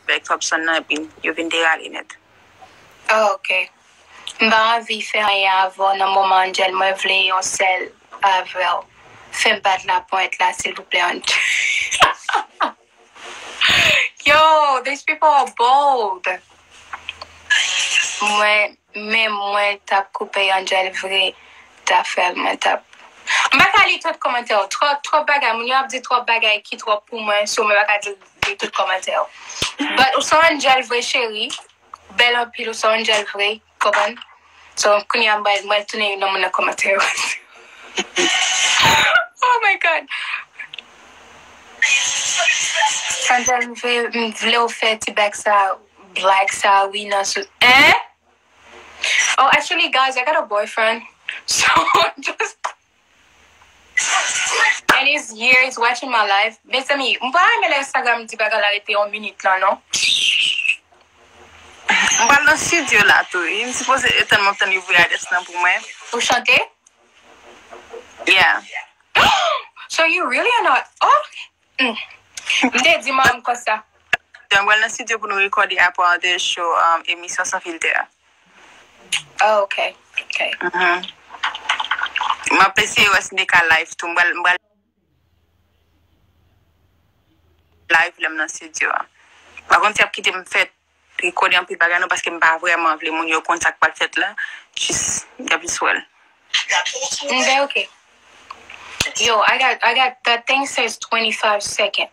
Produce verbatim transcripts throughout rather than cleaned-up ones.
avèk Twopson nan, epi yo vin derale nèt. Oh, ok. M pa anvi fè anyen avè w nan moman Angel, mwen vle yon sèl avè w. Fè m bat laponyèt la, silvouplè, Angel. Yo, these people are bold. Mwen, men mwen t ap koupe Angel vre, t ap fè l, mwen t ap. M pa ka li tout kòmantè yo. Twòp, twòp bagay. Moun yo ap di twòp bagay ki twòp pou mwen, so mwen pa ka di, li tout kòmantè yo. But ou se Angel vre, cheri. Bèl anpil, ou se Angel vre. Konprann? So, kounye a, mwen, mwen tounen youn nan moun nan kòmantè yo. Oh my God. Angel, m vle, m vle w fè ti bag sa, black sa, wi, nan sou. Hein? Oh, actually, guys, I got a boyfriend. So, just. And he's here, he's watching my life. Mezanmi, m pa renmen lè Instagram di bagay la rete yon minit lan, non. M pral nan studio la tou. Wi. M sipoze etann m ap tann li voye adrès lan pou mwen. Ou chante? Yeah. So you really are not. Oh. Mm. M te di manman m konsa. M pral nan studio pou nou rekòde apre de show um, emisyon San Filtè a. Oh, ok. Ok. Mhm. M ap eseye wè si m te ka live tou. M pral m pral live lè m nan studio a. Pa kont si y ap kite m fè rekòde anpil bagay non paske m pa vrèman vle moun yo konn sa k pral fèt la. Jis y ap jis wè l. Ok, ok. Yo, I got, I got, that thing says twenty-five second.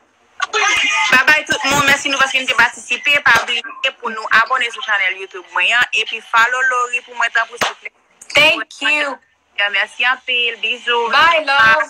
Babay tout moun, mèsi nou paske nou te patisipe. Pa bliye pou nou abòne sou chanèl YouTube mwen an epi follow Lori pou mwen tanpri souple. Thank you. Mèsi anpil, bizou. Bye, love.